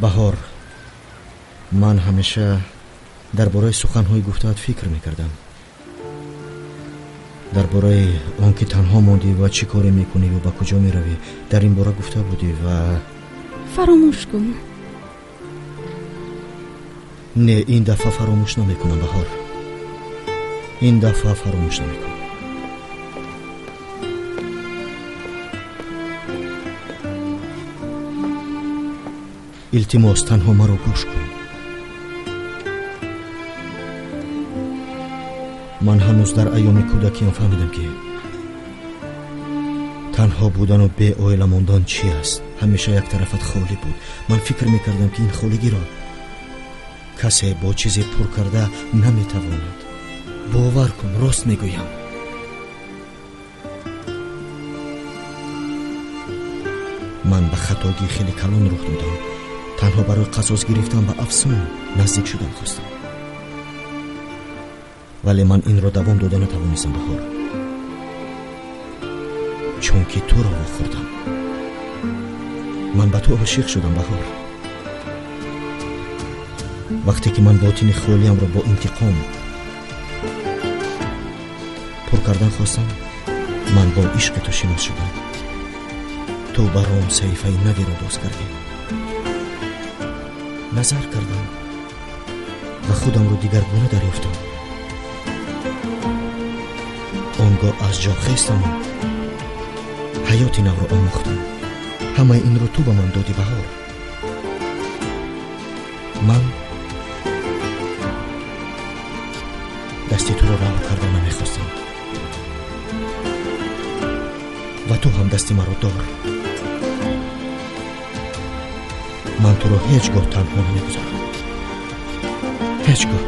Баҳор, ман ҳамеша дар бораи суханҳои гуфтаат фикр мекардам, дар бораи он ки танҳо мондӣ ва чӣ коре мекунӣ ва ба куҷо меравӣ. Дар ин бора гуфта будӣ ва фаромӯш кун. Не, ин дафъа фаромӯш намекунам, Баҳор, ин дафъа фаромӯш намекунам. Илтимос, танҳо маро гӯш кун. Ман ҳанӯз дар айёми кӯдакиам фаҳмидам, ки танҳо будану беоила мондан чи аст. Ҳамеша як тарафат холӣ буд. Ман фикр мекардам, ки ин холигиро касе бо чизе пур карда наметавонад. Бовар кун, рост мегӯям. Ман ба хатогии хеле калон рух додам. Танҳо барои қасос гирифтан ба Афсун наздик шудан хостам, вале ман инро давом дода натавонистам, Баҳор, чунки туро вохӯрдам. Ман ба ту ошиқ шудам, Баҳор. Вақте ки ман ботини холиамро бо интиқом пур кардан хостам, ман бо ишқи ту шинос шудам. Ту баром саҳифаи наверо боз кардӣ. Назар кардам ва худамро дигаргуна дарёфтам. Он гоҳ аз ҷо хестаму ҳаёти навро омӯхтам. Ҳамаи инро ту ба ман додӣ, Баҳор. Ман дасти туро раҳо карда намехостам ва ту ҳам дасти маро дор. Ман туро ҳеҷ гоҳ танҳо намегузорам, ҳеҷ гоҳ.